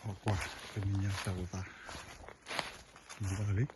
ကွၢ်ကွၢ် တနံၤညါတၢ်အိၣ်သး မၤဘၣ်လံ လီၤ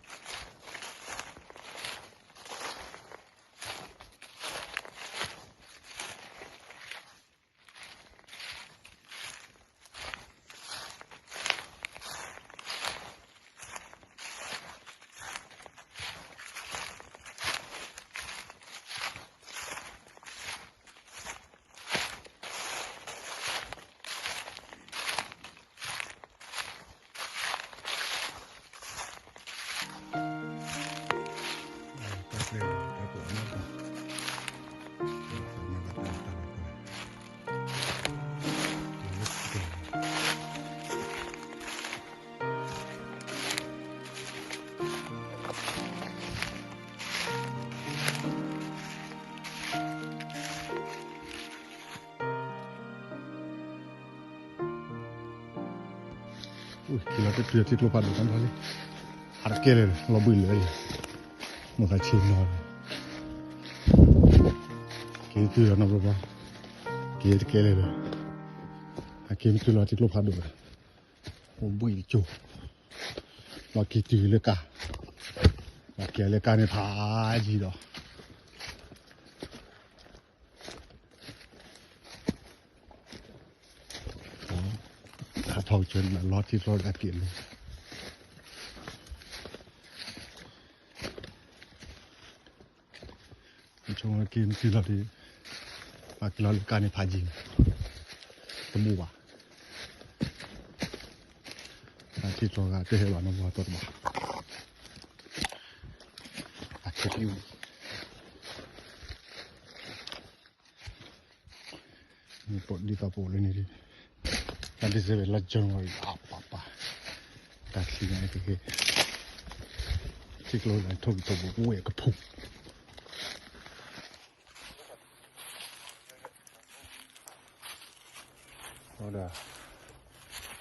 တတုၤထံကျိဖးဒိၣ်တၢ်လံ အတကဲလၢာ် လီၤဘှံးလၢာ်လံ မိၢ်သးဆ့ၣ်နီၤလံ က့ၤတုၤလီၤနီတဘျီဘျီ က့ၤတကဲလၢာ်လၢာ် အက့ၤမ့ၢ်တုၤလီၤထံကျိဖးဒိၣ်လၢာ် အိၣ်ဘှံးတကၠိ လီၤက့ၤတုၤလၢကါ လီၤက့ၤလၢကါန့ၣ်ဖးယံၤဒီး ဟးထီၣ်ကစၢၢ်န့ၣ် လီၤထံကျိလၢအက့ၤလၢ ဆိက့ၤမ့ၢ်တုၤလီၤဒီး ပှၤက့ၤလီၤလၢကါန့ၣ်ဖးယံၤန့ၣ် တဘူၣ်ဘၣ် အထံကျိဂၤတဟဲဘၣ်နီၤ ပှၤတီတဘၣ် အခဲပံ မ့ၢ်ပိာ်ဒ်သိးပအိၣ်လၢန့ၣ်ဒီး တၢ်ဒ်စဲဝဲလါ January အပၢ်ပၢ် တၢ်ချံန့ၣ်တက့ၢ် ထံကျိလၢထိၣ်ကထိၣ်ဘိဝဲၢ်ကဖူ ဒီး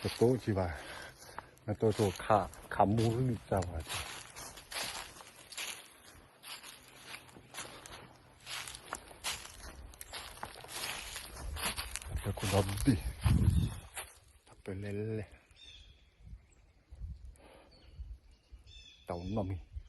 တတိၢ်ကံဘၣ် နတိၢ်ဆိခး ခးမူလွံၢ်တၢ်ဘၣ် တၢ်ခိၣ်ဒီဘ့ၣ် တၢ်ပၢလဲၣ်လဲၣ် တၢ်အိၣ်နီတမ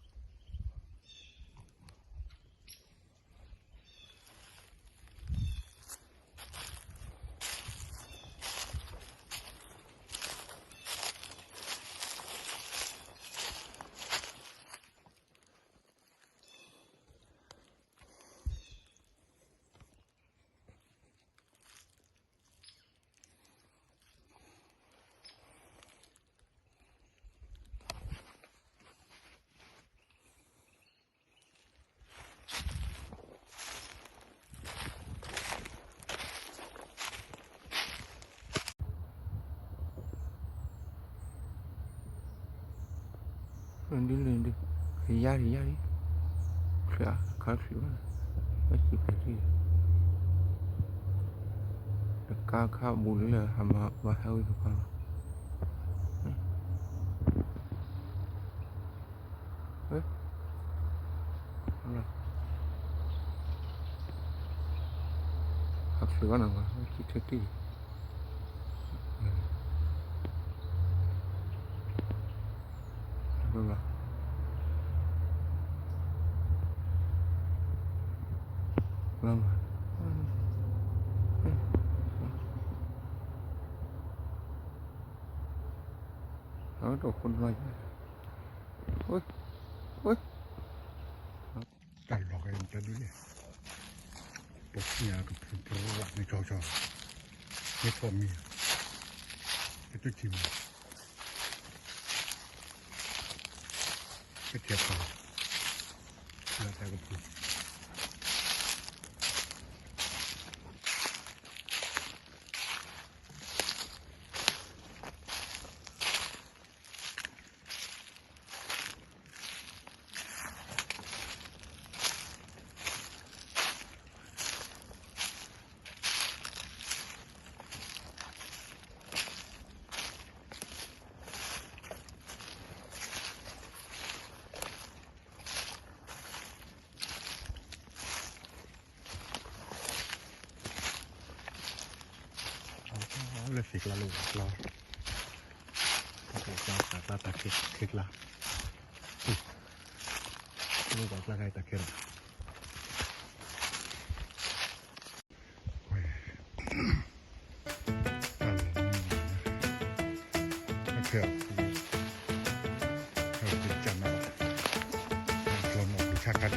ံၤ ဒ်လဲၣ်ဒ် ယါဒ်ယါဒ် ချၢးအခါချၢးဘၣ် ဘၣ်စံးဖဲထံ တကါခါဘူးလၢဟးမၤဘၣ်ဟဲဝဲသပှၢ်လီၤ ဟးချၢးဘၣ်နၤ ဘၣ်စံးထဲတံၢ် တၢ်လီၢ်ကဲတဒုန့ၣ် ပှၤညါကဖုပရၣ်န့ၣ် ကၠီကၠီ မ့ၢ်ဖီမံၤ ကတထံၣ်မံၤ ကထံၣ်ဖီ လၢတၢ်ကဖု လၢသ့ၣ်ကျါလၢဝဲကျါ တၢ်ခဲကျါ, မ့ၢ်တၢ်ကျါခါတၢ်ခဲလီၤ. ကဲန့ၣ်က့ၤဒီးဃီလၢ ယအိၣ်တၢ်ခဲအံၤန့ၣ် တၢ်လီၤတိာ်ကျိ နကစ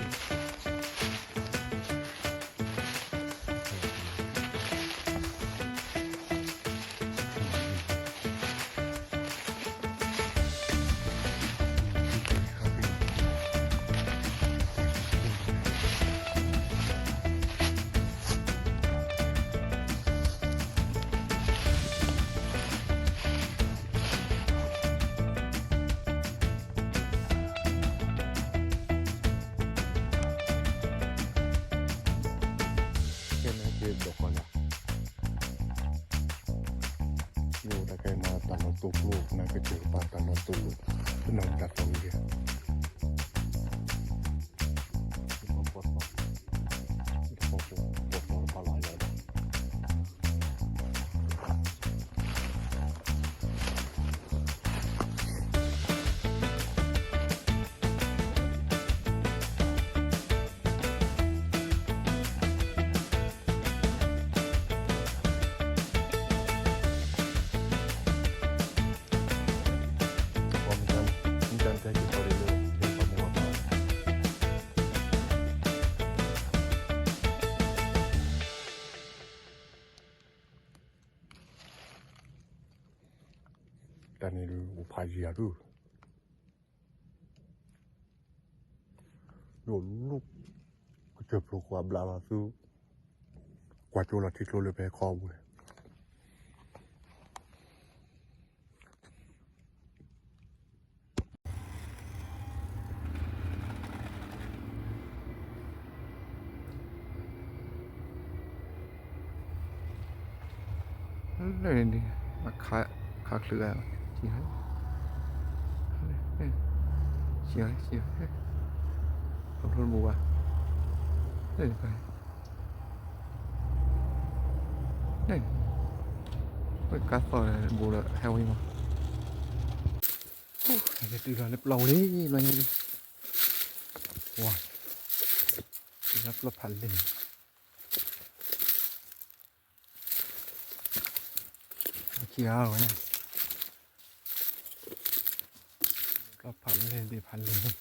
ၢၢ်ပာ်တၢ်လီၤတိာ်ကျိ ပနၢ်တၢ်သီၣ်ဂ့ၤဂ့ၤ ပီၣ်သီၣ် ပီၣ်သီၣ်တပာ်လီၤယၤဒီး တၢ်န့ၣ်ဒုး အိၣ်ဖးယံာ်ယၤဒုး ယအိၣ်လူ ကစၢၢ်ဖျိးကွၢ်ဘျးလီၤသု ကွၢ်ကၠိလီၤထံကျိလၢပဟဲခီပူၤန့ၣ် လၢန့ၣ်ဒ် အခါချၢ, ဆံး, ဆံး, ဆံး, အဖျိတဘူးဘၣ်, လၢန့ၣ်, လၢန့ၣ်, ဝဲကါသီၣ်ဘူးဒီးဟဲဝဲမး, ယတုၤလီၤလၢပျီပူၤလံ, ဘျီညါလံ, ဝါ, တုၤလၢပျီဖးလဲၢ် ခံဂၤလီၤ, ပျီဖးလဲၢ်ဒံးဖးလဲၢ်